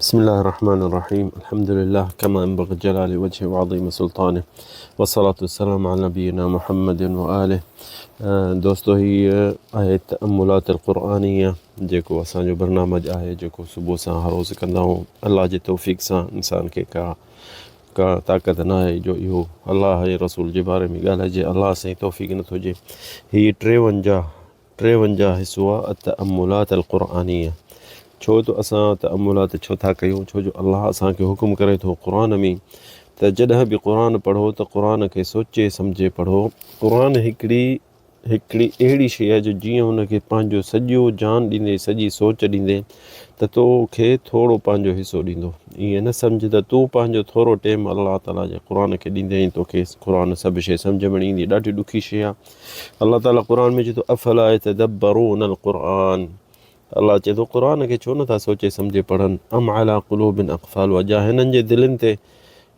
بسم الله الرحمن الرحيم الحمد لله كما ينبغي جلال وجهه وعظيم سلطانه والصلاة والسلام على نبينا محمد وآله. دوستو هي آهي تأملات القرآنية جيڪو اسان جو برنامج آهي جيڪو صبح سان هر روز ڪندا آهيون. الله جي توفيق سان انسان کي ڪا ڪا طاقت نه آهي جو اهو الله ۽ رسول جي باري ۾ ڳالهائجي، الله سائين توفيق نٿو ڏي. هي 53 حصو آهي التأملات القرآنية. ڇو ته اسان تأملات ڇو ٿا ڪيون؟ ڇو جو الله اسان کي حڪم ڪري ٿو قرآن ۾ ته جڏهن به قرآن پڙهو ته قرآن کي سوچي سمجهي پڙهو. قرآن هڪڙي اهڙي شيء آهي جو جيئن ان کي پنهنجو سڄو جان ڏيندي، سڄي سوچ ڏيندي ته تو کي ٿورو پنهنجو حصو ڏيندو. ائين نه سمجهه ته تون پنهنجو ٿورو ٽيم الله تعاليٰ جي قرآن کي ڏيندين ۽ توکي قرآن سڀ شيء سمجهه ۾ ايندي. ڏاڍي ڏکي شيء آهي. الله تعاليٰ قرآن ۾ چئي ٿو افلا يتدبرون القرآن، الله چئي ٿو قرآن کي ڇو نٿا سوچي سمجهي پڙهن. ام علي قلوب اقفالها، جا هنن جي دلين تي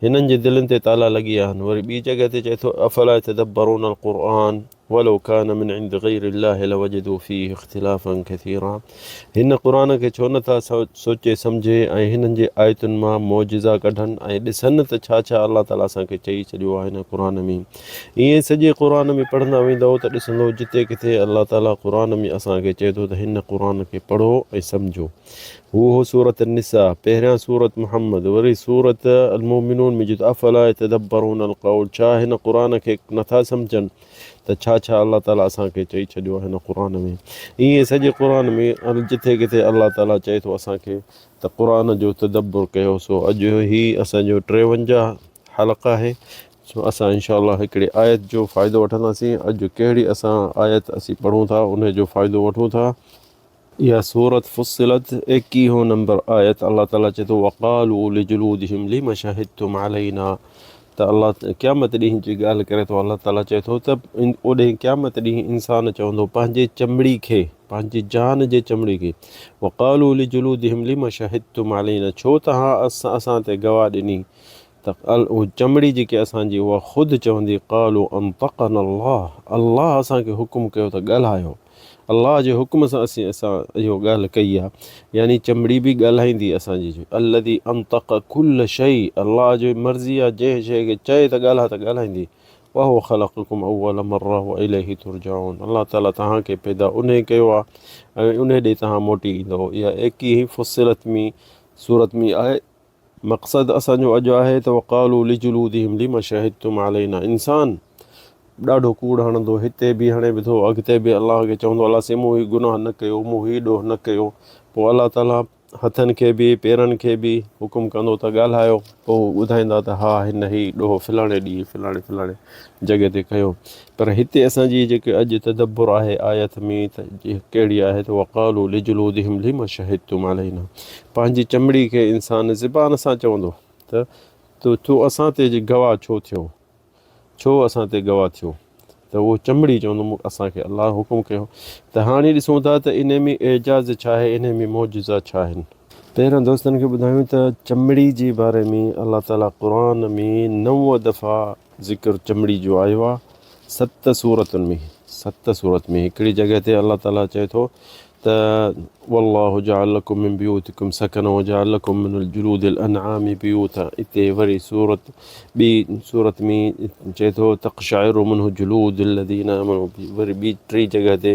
هنن جي دلين تي تالا لڳي ويا آهن. وري ٻي جڳهه تي چئي ٿو افلا يتدبرون القرآن ولو ڪان من عند غير الله لوجدوا فيه اختلافا كثيرا، هن قرآن کي ڇو نٿا سوچي سمجهي ۽ هنن جي آيتن مان معجزا ڪڍن ۽ ڏسن ته ڇا ڇا الله تعالي اسان کي چئي ڇڏيو آهي هن قرآن ۾. ائين سڄي قرآن ۾ پڙهندا ويندؤ ته ڏسندؤ جتي ڪٿي الله تعاليٰ قرآن ۾ اسان کي چئي ٿو ته هن قرآن کي پڙهو ۽ سمجهو. هو هو سورة النساء، پهريان سورة محمد، وري سورة المومنون ۾ جتي افلا يتدبرون القول، ڇا هن قرآن کي نٿا سمجهن ته ڇا ڇا الله تعاليٰ اسان کي چئي ڇڏيو آهي هن قرآن ۾. ائين سڄي قرآن ۾ جتي ڪٿي الله تعاليٰ چئي ٿو اسان کي ته قرآن جو تدبر ڪيو. سو اڄ هي اسان جو 53 حلقه آهي. سو اسان انشاء الله هڪڙي آيت جو فائدو وٺنداسين. اڄ ڪهڙي اسان آيت اسين پڙهون ٿا انهي جو فائدو وٺون ٿا. اها سورة فصلت ايڪيهون نمبر آيت. الله تعالي چئي ٿو وقالوا لجلودهم لم شهدتم علينا، ته الله قيامت ڏينهن جي ڳالهه ڪري ٿو. الله تعالي چئي ٿو ته اوڏهين قيامت ڏينهن انسان چوندو پنهنجي چمڙي کي، پنهنجي جان جي چمڙي کي، وقالوا لجلودهم لم شهدتم علينا، ڇو توهان اسان تي گواهه ڏني؟ ته اها چمڙي جيڪي اسان جي اها خود چوندي قالوا انطقنا الله، الله اسان کي حڪم ڪيو ته ڳالهايو، الله جي حڪم سان اسين اسان اهو ڳالهه ڪئي آهي، يعني چمڙي به ڳالهائيندي اسان جي، الذي انطق كل شيء، الله جي مرضي آهي جنهن شيء کي چئي ته ڳالهاء ته ڳالهائيندي، وهو خلقڪم اول مره واليه ترجعون، الله تعالي توهان کي پيدا انهي ڪيو آهي ۽ انهي ڏي توهان موٽي ايندؤ. اها ايڪيهين فصلت ۾ سورت ۾ آهي. مقصد اسان جو اڄ آهي ته وقالو لجلودهم لم شهدتم علينا، انسان ڏاڍو ڪوڙ هڻندو، هتي به هڻي به ٿو، اڳتي به الله کي چوندو الله سائين مون هي گناهه نه ڪيو، مون هي ڏوهه نه ڪيو، پوء الله تعالي هٿن کي به پيرن کي به حڪم ڪندو ته ڳالهايو، پوء هو ٻڌائيندا ته ها هن هي ڏوهه فلاڻي ڏينهن فلاڻي فلاڻي جڳهه تي ڪيو. پر هتي اسان جي جيڪي اڄ تدبر آهي آيت ۾ ته ڪهڙي آهي ته وقالو لجلودهم لم شهدتم علينا، پنهنجي چمڙي کي انسان زبان سان چوندو ته تو اسان تي گواهه ڇو ٿيو، ڇو اسان تي گواهه ٿيو، ته اهو چمڙي چوندو مون اسان کي الله حڪم ڪيو. ته هاڻي ڏسون ٿا ته انهي ۾ اعجاز ڇا آهي، انهي ۾ معجزا ڇا آهن. پهريان دوستن کي ٻڌايون ته چمڙي جي باري ۾ الله تعالي قرآن ۾ 9 دفعا ذڪر چمڙي جو آيو آهي 7 سورتن ۾، 7 سورت ۾ هڪڙي جڳهه تي الله تعالي چئي ٿو ته والله جعل لكم من بيوتكم سكنا وجعل لكم من الجلود الانعام بيوتا، اتي وري سورت ٻي سورت ۾ چئي ٿو تقشعر منه جلود الذين امنوا، وري ٻي ٽي جڳهه تي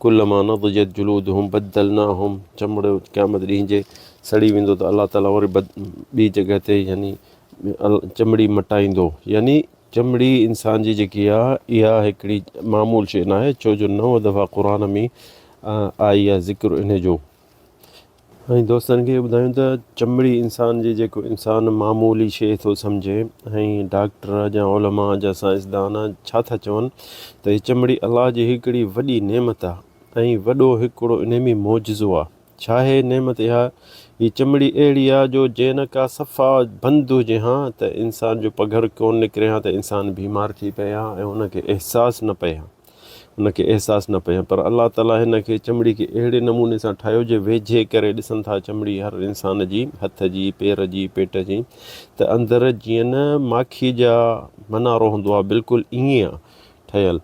كلما نضجت جلودهم بدلناهم، چمڙو قيامت ڏينهن جي سڙي ويندو ته الله تعالي وري ٻي جڳهه تي يعني چمڙي مٽائيندو، يعني چمڙي انسان جي جيڪي آ اها هڪڙي معمول شيء ناهي، ڇو جو 9 دفعا قرآن ۾ آئي آ ذڪر انهي جو. ۽ دوستن کي ٻڌايون ته چمڙي انسان جي جيڪو انسان معمولي شيء ٿو سمجهي ۽ ڊاڪٽر جا علماء جا سائنسدان ڇا ٿا چون ته هي چمڙي الله جي هڪڙي وڏي نعمت آ ۽ وڏو هڪڙو انهي ۾ معجزو آ. ڇا هي نعمت اها؟ هي چمڙي اهڙي آ جو جي نه ڪا صفا بند هجي ها ته انسان جو پگهر ڪونه نڪري ها ته انسان بيمار ٿي پئي ها ۽ ان کي احساس نه پئي ها ان کي احساس نه پئي ها پر الله تعالي هن کي چمڙي کي اهڙي نموني سان ٺاهيو جي ويجهي ڪري ڏسن ٿا چمڙي هر انسان جي هٿ جي پير جي پيٽ جي ته اندر جيئن نه ماکي جا منارو هوندو آ بلڪل ائين آ ٺهيل.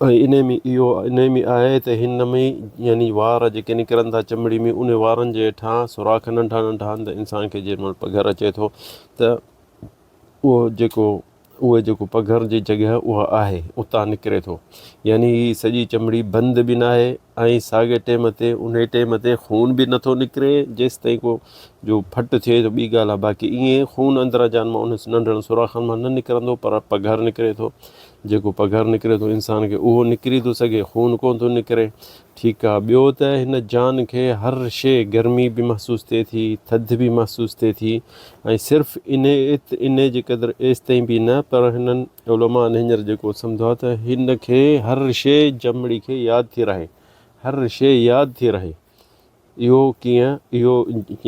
۽ انهي ۾ اهو انهي ۾ آهي ته هن ۾ يعني وار جيڪي نڪرن ٿا چمڙي ۾ انهي وارن جي هيٺان سوراخ ننڍا ننڍا آهن ته انسان کي جنهن مهل پگهر اچي ٿو ته اهو جيڪو اهي جيڪو پگهر جي جڳهه اها آهي اتان نڪري ٿو يعني هي سڄي چمڙي بند به ناهي ۽ ساڳي ٽيم تي انهي ٽيم تي خون به نٿو نڪري جيستائين ڪو جو ڦٽ ٿئي ته ٻي ڳالهه آهي باقي ائين خون اندر جان مان انهن ننڍڙن سوراخن مان نه نڪرندو پر پگهر نڪري ٿو جيڪو پگهر نڪري ٿو انسان کي اهو نڪري ٿو سگهي خون ڪونه ٿو نڪري ٺيڪ آهي ٻيو ته هن جان کي هر شيء گرمي به محسوس ٿئي ٿي ٿڌ به محسوس ٿئي ٿي ۽ صرف انهي انهي جي قدر ايستائين به نه پر هنن علماء هينئر جيڪو سمجهو آهي ته هن کي هر شيء چمڙي کي ياد ٿي رهي، هر شيء ياد ٿي رهي. اهو ڪيئن؟ اهو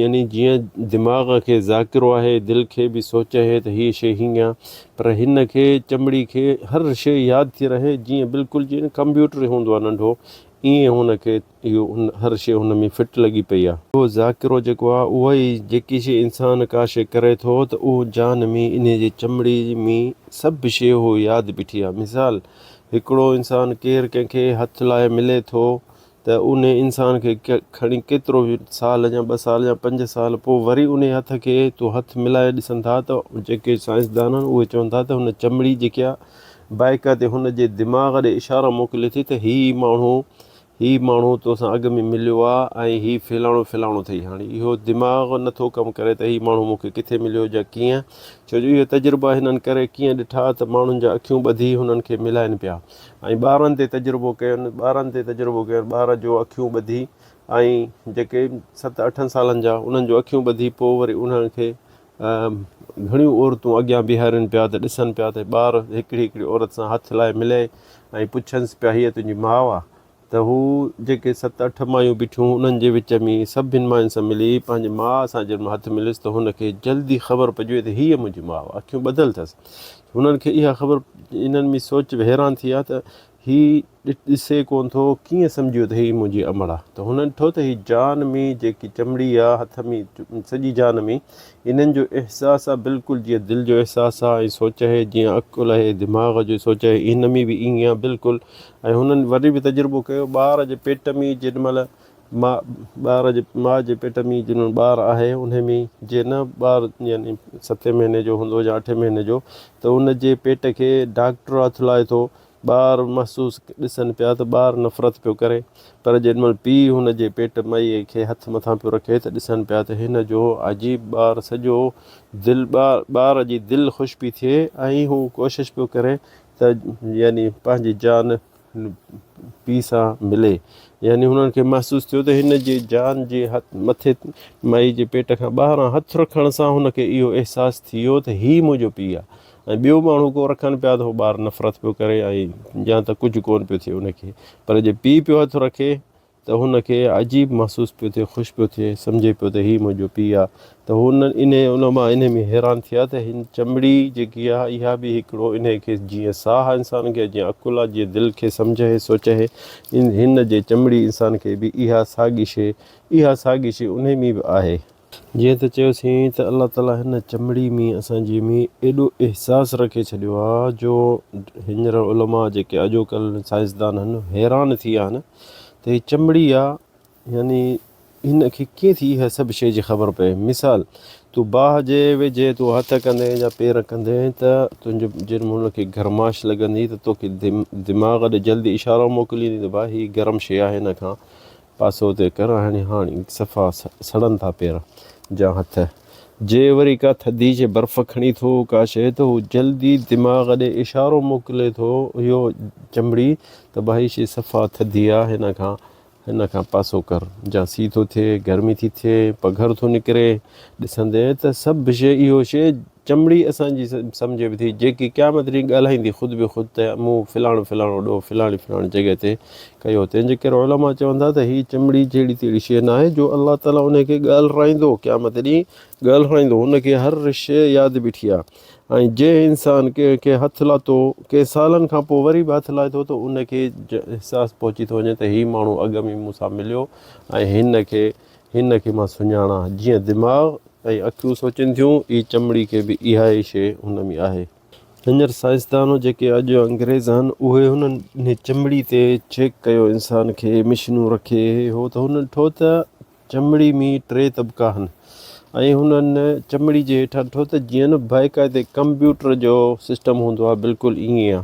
يعني جيئن دماغ کي ذاڪرو آهي، دل کي به سوچ آهي ته هيء شيء هيئن آهي، پر هن کي چمڙي کي هر شيء ياد ٿي رهي، جيئن بلڪل جيئن ڪمپيوٽر هوندو آهي ننڍو، ائين هن کي اهو هر شيء هن ۾ فٽ لڳي پئي آ. اهو ذاڪرو جيڪو آ اهو ئي جيڪي شيء انسان ڪا شيء ڪري ٿو ته اهو جان ۾ انهي جي چمڙي ۾ سڀ شيء اهو ياد بيٺي آ. مثال هڪڙو انسان ڪير ڪنهن کي هٿ لائي ملي ٿو ته انهي انسان کي کڻي ڪيترو به سال يا ٻه سال يا پنج سال پوء وري انهي هٿ کي تو هٿ ملائي ڏسن ٿا ته جيڪي سائنسدان آهن اهي چون ٿا ته هن چمڙي جيڪي آ باقاعدي هن جي دماغ ڏي اشارا موڪلي ٿي ته هي ماڻهو هي ماڻهو توسان اڳ ۾ مليو آ ۽ هي فلاڻو فلاڻو اٿئي. هاڻي اهو دماغ نه ٿو ڪم ڪري ته هي ماڻهو مون کي ڪٿي مليو يا ڪيئن، ڇو جو اهي تجربا هنن ڪري ڪيئن ڏٺا ته ماڻهن جا اکيون ٻڌي هنن کي ملائن پيا ۽ ٻارن تي تجربو ڪين، ٻارن تي تجربو ڪين، ٻار جو اکيون ٻڌي ۽ جيڪي ست اٺن سالن جا انهن جو اکيون ٻڌي پوء وري انهن کي گهڻيون عورتون اڳيان بيهارين پيا ته ڏسن پيا ته ٻار هڪڙي هڪڙي عورت سان هٿ لائي ملي ۽ پڇنس پيا هيء تنهنجي ماء آ؟ ته هو جيڪي ست اٺ مايون بيٺيون انهن جي وچ ۾ سڀن ماين سان ملي پنهنجي ماء سان جنهن مهل هٿ مليس ته هن کي جلدي خبر پئجي وئي ته هيء منهنجي ماء آ. اکيون ٻڌل اٿس. هنن کي اها خبر انهن ۾ سوچ حيران ٿي ويا ته هي ڏسي ڪونه ٿو، ڪيئن سمجهي ويو ته هي منهنجي امڙ آ؟ ته هنن ڏٺو ته هي جان ۾ جيڪي چمڙي آ، هٿ ۾ سڄي جان ۾ انهن جو احساس آ، بلڪل جيئن دل جو احساس آ ۽ سوچ آهي، جيئن عقل آهي، دماغ جو سوچ آهي، هن ۾ به ائين آ بلڪل. ۽ هنن وري به تجربو ڪيو، ٻار جي پيٽ ۾ جيڏي مهل ماء ٻار جي ماء جي پيٽ ۾ جنھن ٻار آهي انھي ۾ جي نه ٻار يعني ستين مھيني جو هوندو يا اٺين مھيني جو ته ان جي پيٽ کي ڊاڪٽر هٿ لائي ٿو ٻار محسوس ڏسن پيا ته ٻار نفرت پيو ڪري، پر جيڏي مهل پيء هن جي پيٽ مئي کي هٿ مٿان پيو رکي ته ڏسن پيا ته هن جو عجيب ٻار سڄو دل ٻار جي دل خوش پئي ٿئي ۽ هو ڪوشش پيو ڪري ته يعني پنهنجي جان پيء سان ملي. يعني هنن کي محسوس ٿيو ته هن جي جان جي مٿي مائي جي پيٽ کان ٻاهران هٿ رکڻ سان هن کي اهو احساس ٿي ويو ته هي منهنجو پيء آهي. ۽ ٻيو ماڻهو ڪو رکن پيا ته هو ٻار نفرت پيو ڪري ۽ يا ته ڪجهه ڪونه پيو ٿئي ان کي پر جي پيء پيو هٿ رکي ته هن کي عجيب محسوس پيو ٿئي خوش پيو ٿئي سمجهي پيو ته هي منهنجو پيء آ ته هن انهي ان مان انهي ۾ حيران ٿيا ته هن چمڙي جيڪي آ اها به هڪڙو انهي کي جيئن ساهه انسان کي جيئن عقل آ جيئن دل کي سمجهه اهي سوچ اهي هن جي چمڙي انسان کي به اها ساڳي شيء اها ساڳي شيء انهي ۾ به آهي. جيئن ته چيوسين ته الله تعاليٰ هن چمڙي ۾ اسان جي ۾ ايڏو احساس رکي ڇڏيو آهي جو هينئر علماء جيڪي اڄوڪل سائنسدان آهن حيران ٿي ويا آهن ته هي چمڙي آ يعني هن کي ڪيئن ٿي اها سڀ شيء جي خبر پئي مثال تون باهه جي ويجهي تون هٿ ڪندين يا پير ڪندين ته تنهنجو جنهن هن کي گرماش لڳندي ته توکي دماغ ڏي جلدي اشارو موڪليندي ته ڀاء هي گرم شيء آهي هن کان پاسو تي ڪر هڻي هاڻي صفا سڙن ٿا پير جا هٿ. جي وري ڪا ٿڌي شيء برف کڻي ٿو ڪا شيء ته هو جلدي دماغ ڏي اشارو موڪلي ٿو اهو چمڙي ته ڀائي شيء صفا ٿڌي آ هن کان هن کان پاسو ڪر جا سي ٿو ٿئي گرمي ٿي ٿئي پگهر ٿو نڪري ڏسندين ته سڀ شيء اهو شيء چمڙي اسان جي سمجهي به ٿي، جيڪي قيامت ڏينهن ڳالهائيندي خود به خود ته مون فلاڻو فلاڻو ڏوهه فلاڻي فلاڻي جڳهه تي ڪيو. تنهن جي ڪري علماء چون ٿا ته هي چمڙي جهڙي تهڙي شيء ناهي جو الله تعاليٰ ان کي ڳالهرائيندو، قيامت ڏينهن ڳالهرائيندو، هن کي هر شيء ياد بيٺي آهي ۽ جنهن انسان ڪنهن کي هٿ لاتو، ڪنهن سالن کان پوء وري به هٿ لائي ٿو ته ان کي احساس پهچي ٿو وڃي ته هي ماڻهو اڳ ۾ مون سان مليو ۽ هن کي هن کي مان سڃاڻان. جيئن دماغ ۽ اکيون سوچين ٿيون، ئي چمڙي کي به اها ئي شيء هن ۾ آهي. هينئر سائنسدانو جيڪي اڄ جا انگريز آهن اهي هنن انهي چمڙي تي چيڪ ڪيو انسان کي مشنون رکي هي هو ته هنن ڏٺو ته چمڙي ۾ ٽي طبقا آهن ۽ هنن چمڙي جي هيٺان ڏٺو ته جيئن نه باقاعدي ڪمپيوٽر جو سسٽم هوندو آهي بلڪل ائين آهي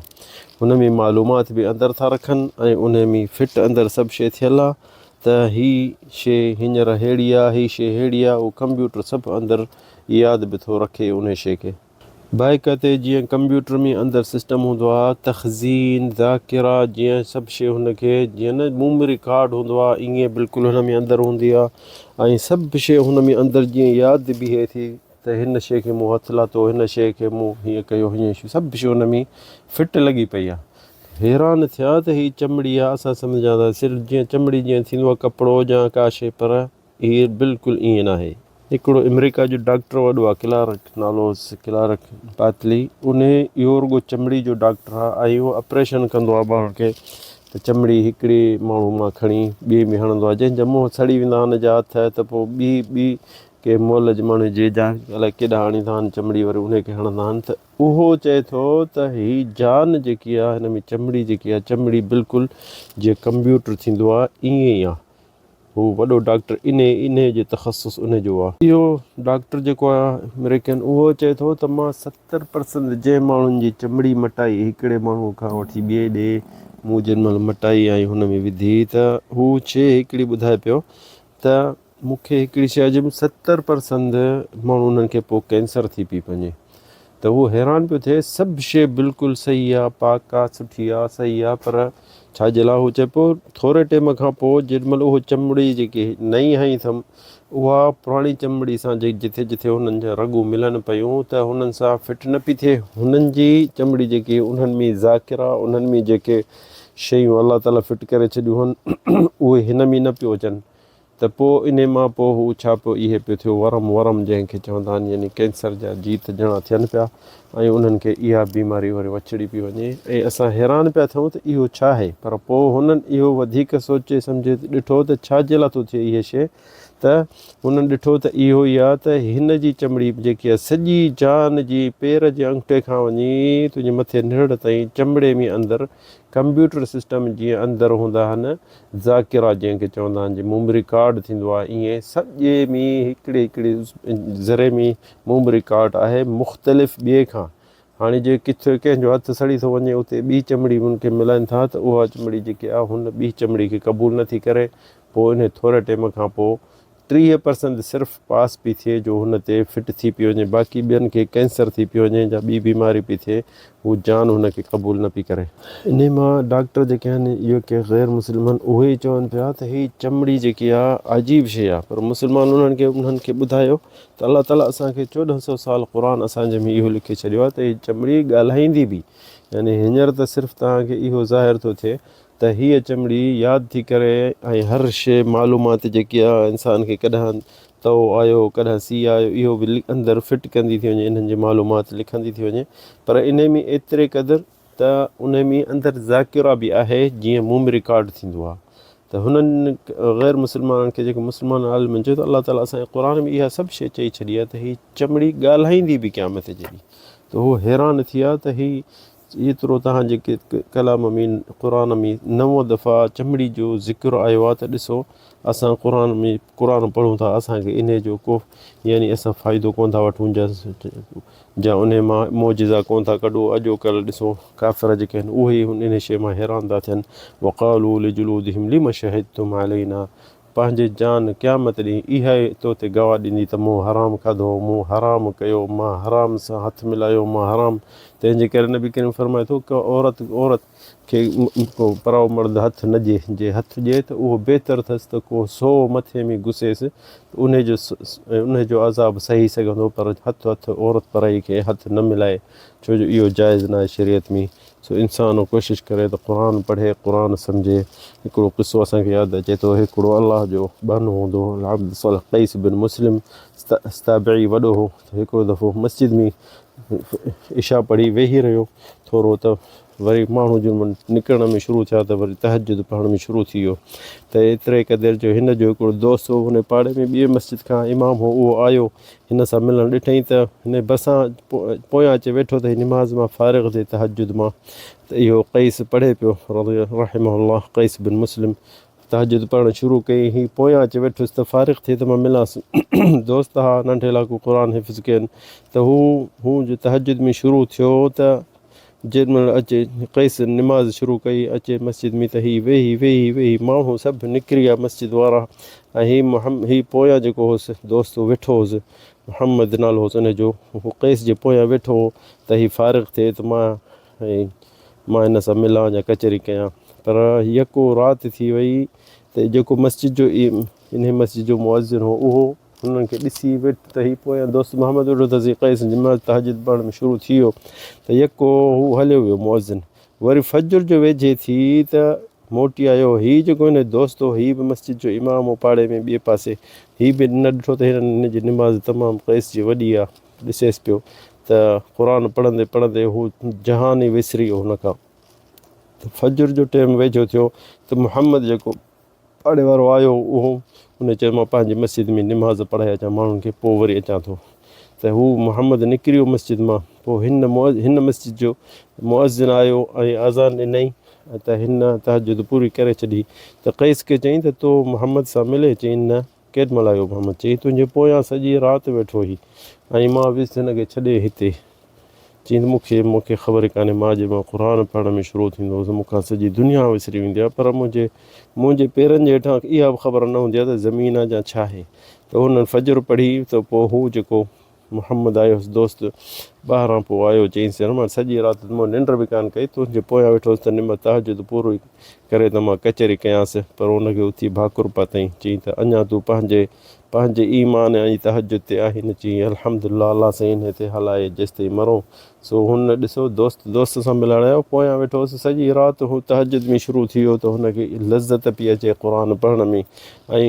هن ۾ معلومات به اندر ٿا رکن ۽ انهي ۾ فٽ اندر سڀ شي ٿيل آهي ته هي شي هينئر ههڙي آهي هي شي ههڙي آهي اهو ڪمپيوٽر سڀ اندر ياد به ٿو رکي انهي شي کي. بائيڪ تي جيئن ڪمپيوٽر ۾ اندر سسٽم هوندو آ تخزين ذاڪره جيئن سڀ شي هن کي جيئن نه ميموري ڪارڊ هوندو آ ائين بلڪل هن ۾ اندر هوندي آ ۽ سڀ شي هن ۾ اندر جيئن ياد بيهي ٿي ته هن شي کي مون هٿ لاتو هن شي کي مون هيئن ڪيو هيئن سڀ شي هن ۾ فٽ لڳي پئي آ حيران ٿيا ته هي چمڙي آ اسان سمجهان ٿا صرف جيئن چمڙي جيئن ٿيندو آ ڪپڙو يا ڪا شي پر هي بلڪل ائين ناهي. هڪڙو امريڪا جو ڊاڪٽر وڏو آ ڪلارڪ نالو هوس ڪلارڪ پاتلي انهي اهو رڳو چمڙي جو ڊاڪٽر آ ۽ اهو اپريشن ڪندو آ ماڻهن کي ته چمڙي هڪڙي ماڻهو مان کڻي ٻئي ۾ هڻندو آ جنهن جا منهن سڙي ويندا آهن جا هٿ ته پوء ٻي ٻي ڪنهن مئل جي ماڻهو جي جا الائي ڪيڏانهن آڻيندا آهن چمڙي وري انهي کي هڻندا آهن ته اهو چئي ٿو ته هي جان جيڪي آ هن ۾ چمڙي جيڪي آ چمڙي بلڪل جيئن ڪمپيوٽر ٿيندو آ ائين ئي آ. هو وڏو ڊاڪٽر انهي انهي جو تخصص انهي جو آ. اهو ڊاڪٽر جيڪو آ امريڪن اهو چئي ٿو ته مان 70% جنهن ماڻهن جي چمڙي مٽائي هڪڙي ماڻهو کان وٺي ٻئي ڏي مون جنهن مهل مٽائي ۽ هن ۾ وڌي ته هو شي هڪڙي ٻڌائي پيو ته مون کي هڪڙي شي عجيب 70% ماڻهو انهن کي پوء ڪينسر ٿي پئي وڃي ته هو حيران پيو ٿئي، سڀ شيء بلڪل صحيح آ، پاڪ آ، سٺي آ، صحيح آ، پر ڇا جي لاء؟ هو چئي پيو، ٿوري ٽيم کان پوء جيڏي مهل اهو چمڙي جيڪي نئين هنئي اٿم، اها پراڻي چمڙي سان جٿي جٿي هنن جا رڳون ملن پيون ته هنن سان فٽ نه پئي ٿئي. هنن جي چمڙي جيڪي انهن ۾ ذاڪره، انهن ۾ جيڪي شيون الله تعاليٰ فٽ ڪري ڇڏيون هن، اهي هن ۾ نه پيو اچن. ته پوء انهي مان پوء هو ڇا پيو اهي پيو ٿيو ورم ورم جنهن کي چوندا آهن يعني ڪينسر جا جيت جڻا ٿين پيا ۽ انهن کي اها بيماري وري وچڙي پئي وڃي ۽ اسان حيران پيا ٿيون ته اهو ڇا آهي پر پوء هنن اهو وڌيڪ سوچي سمجهي ڏٺو ته ڇا جي لاء ٿو ٿئي اهي شيء ته هنن ڏٺو ته اهو ئي آهي ته هن جي چمڙي جيڪي آهي سڄي جان جي پير جي انگوٺي کان وڃي تنهنجي مٿي نرڙ تائين چمڙي ۾ اندر ڪمپيوٽر سسٽم جيئن اندر هوندا آهن ذاڪره جنهن کي چوندا آهن جي ميموري ڪارڊ ٿيندو آهي ائين سڄي ۾ هڪڙي هڪڙي ذري ۾ ميموري ڪارڊ آهي مختلف ٻئي کان هاڻي جي ڪٿي ڪنهن جو هٿ سڙي ٿو وڃي اتي ٻي چمڙي ان کي ملائن ٿا ته اها چمڙي جيڪي آهي هن ٻي چمڙي کي قبول نٿي ڪري پوء انهي ٿوري ٽيم کان پوء 30 پرسنت صرف پاس پي ٿئي جو هن تي فٽ ٿي پيو وڃي باقي ٻين کي ڪينسر ٿي پيو وڃي جا ٻي بيماري پي ٿئي هو جان هن کي قبول نه پي ڪري. انهي مان ڊاڪٽر جيڪي آهن اهي ڪي غير مسلم آهن اهي ئي چون پيا ته هي چمڙي جيڪي آهي عجيب شي آهي پر مسلمان انهن کي انهن کي ٻڌايو ته الله تعالي اسان کي 14 سو سال قرآن اسان جي ۾ اهو لکي ڇڏيو آهي ته هي چمڙي ڳالهائيندي به يعني هينئر ته صرف توهان کي اهو ظاهر ٿو ٿئي ته هيء چمڙي ياد ٿي ڪري ۽ هر شيء معلومات جيڪي آ انسان کي ڪڏهن تئو آيو ڪڏهن سيء آيو اهو به اندر فٽ ڪندي ٿي وڃي انهن جي معلومات لکندي ٿي وڃي پر انهي ۾ ايتري قدر ته انهي ۾ اندر ذاڪره به آهي جيئن ميموري ڪارڊ ٿيندو آ ته هنن غير مسلمانن کي جيڪي مسلمان عالمن چيو ته الله تعالي اسان جي قرآن ۾ اها سڀ شيء چئي ڇڏي آ ته هي چمڙي ڳالهائيندي به قيامت جي ڏينهن ته هو حيران ٿي ويا ته هي ايترو توهان جي ڪلام ۾ قرآن ۾ نو دفعا چمڙي جو ذڪر آيو آهي ته ڏسو اسان قرآن ۾ قرآن پڙهون ٿا اسان کي انهي جو ڪو يعني اسان فائدو ڪون ٿا وٺون جا جا انهي مان معجزا ڪون ٿا ڪڍو اڄو ڪل ڏسو ڪافر جيڪي آهن اهي انهي شيء مان حيران ٿا ٿين وقالو لجلودهم لم شهدتم علينا پنهنجي جان قيامت ڏينهن اها ئي تو تي گواهه ڏيندي ته مون حرام کاڌو، مون حرام ڪيو، مان حرام سان هٿ ملايو، مان حرام. تنهن جي ڪري نبي ڪريم فرمائي ٿو ڪه عورت عورت کي ڪو پرائو مرد هٿ نه ڏئي، جي هٿ ڏئي ته اهو بهتر اٿس ته ڪو سو مٿي ۾ گسيس ته انهي جو انهي جو عذاب سهي سگهندو پر هٿ هٿ عورت پرائي کي هٿ نه ملائي ڇو جو اهو جائز ناهي شريعت ۾. سو انسان ڪوشش ڪري ته قرآن پڙهي قرآن سمجهي. هڪڙو قصو اسان کي ياد اچي ٿو هڪڙو الله جو ٻانهو هوندو هو العبد صالح قيس بن مسلم تابعي وڏو هو ته هڪڙو دفعو مسجد ۾ عشاء پڙهي ويهي رهيو ٿورو ته وري ماڻهو جن مهل نڪرڻ ۾ شروع ٿيا ته وري تهجد پڙهڻ ۾ شروع ٿي ويو ته ايتري قدر جو هن جو هڪڙو دوست هو هن پاڙي ۾ ٻئي مسجد کان امام هو اهو آيو هن سان ملڻ ڏٺئين ته هن ڀرسان پويان اچي ويٺو ته هي نماز مان فارغ ٿئي تهجد مان ته اهو قيس پڙهي پيو رضي رحمه الله قيس بن مسلم تهجد پڙهڻ شروع ڪئي هي پويان اچي ويٺس ته فارغ ٿئي ته مان ملانس دوست ها ننڍي لاڪو قرآن حفظ ڪين ته هو هو جو تهجد ۾ شروع ٿيو ته جنهن مهل اچي قيس نماز شروع ڪئي اچي مسجد ۾ ته هي ويهي ويهي ويهي ماڻهو سڀ نڪري ويا مسجد وارا ۽ هي محمد هي پويان جيڪو هوس دوست ويٺو هوس محمد نالو هوس ان جو هو قيس جي پويان ويٺو هو ته هي فارغ ٿئي ته مان مان هن سان ملان يا ڪچهري ڪيان پر يڪو رات ٿي وئي ته جيڪو مسجد جو انهي مسجد جو مؤذن هو اهو هنن کي ڏسي ويٺ ته هي پويان دوست محمد ويٺو اٿس. هي قيس جماعت تهجد پڙهڻ ۾ شروع ٿي ويو ته يڪو هو هليو ويو مؤذن وري فجر جو ويجهي ٿي ته موٽي آيو. هي جيڪو هن جو دوست هو هي به مسجد جو امام هو پاڙي ۾ ٻئي پاسي هي به نه ڏٺو ته هنن هن جي نماز تمام قيس جي وڏي آ ڏسيس پيو ته قرآن پڙهندي پڙهندي هو جهان ئي وسري ويو هن کان ته فجر جو ٽيم ويجهو ٿيو ته محمد جيڪو پاڙي وارو آيو اهو ان چيو مان پنهنجي مسجد ۾ نماز پڙهائي اچان ماڻهن کي پوء وري اچان ٿو ته هو محمد نڪري ويو مسجد مان پوء هن هن مسجد جو مؤذن آيو ۽ اذان ڏنائين ته هن تهجد پوري ڪري ڇڏي ته قيس کي چيائين ته تو محمد سان ملي چيائين نه ڪيڏ مهل آيو محمد چيائين تنهنجي پويان سڄي رات ويٺو هي ۽ مان ويس هن کي ڇڏي هتي چيائين ته مون کي مون کي خبر ئي ڪانهي مان جنهن مهل قرآن پڙهڻ ۾ شروع ٿيندو هوس مون کان سڄي دنيا وسري ويندي آهي پر منهنجي منهنجي پيرن جي هيٺان اها به خبر نه هوندي آهي ته زمين آهي يا ڇا آهي ته هنن فجر پڙهي ته پوء هو جيڪو محمد آيو هوس دوست ٻاهران پوء آيو چيائينس يار مان سڄي رات مون ننڊ به ڪانه ڪئي تنهنجي پويان ويٺو هوس ته نم تهجد پورو ڪري ته مان ڪچهري ڪيانس پر ان کي اٿي ڀاڪر پاتائين چيائين ته اڃا تون پنهنجي پنهنجي ايمان ۽ تهجد تي آهين؟ چيائين، الحمدلله الله سائين انهي تي هلائي جيستائين مرون. سو هن ڏسو دوست دوست سان ملڻ آيو، پويان ويٺو هوس، سڄي رات هو تهجد ۾ شروع ٿي ويو ته هن کي لذت پئي اچي قرآن پڙهڻ ۾ ۽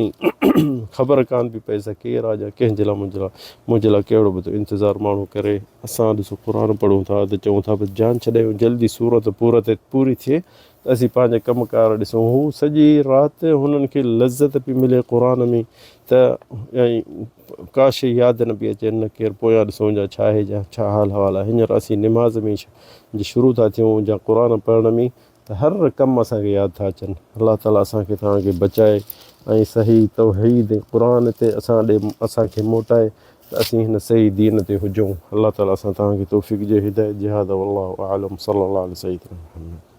خبر ڪانه پئي پئيس ته ڪير آ يا ڪنهن جي لاء منهنجي لاء منهنجي لاء ڪهڙو به ٿو انتظار ماڻهو ڪري. اسان ڏسو قرآن پڙهون ٿا ته چئون ٿا بس جان ڇڏايون جلدي سورت پوري ٿئي ته اسين پنهنجا ڪم ڪار ڏسون. هو سڄي رات هنن کي لذت پئي ملي قرآن ۾ ته ۽ ڪا شيء ياد نه پئي اچي نه ڪير پويان ڏسون جا ڇا آهي جا ڇا حال حوال آهي. هينئر اسين نماز ۾ جي شروع ٿا ٿيون جا قرآن پڙهڻ ۾ ته هر ڪم اسان کي ياد ٿا اچن. الله تعالي اسان کي توهان کي بچائي ۽ صحيح توحيد ۽ قرآن تي اسان ڏي اسان کي موٽائي ته اسين هن صحيح دين تي هجون. الله تعالي اسان توهان کي توفيق ڏي هدايت جي هذا والله اعلم صلي الله علي سيدنا محمد.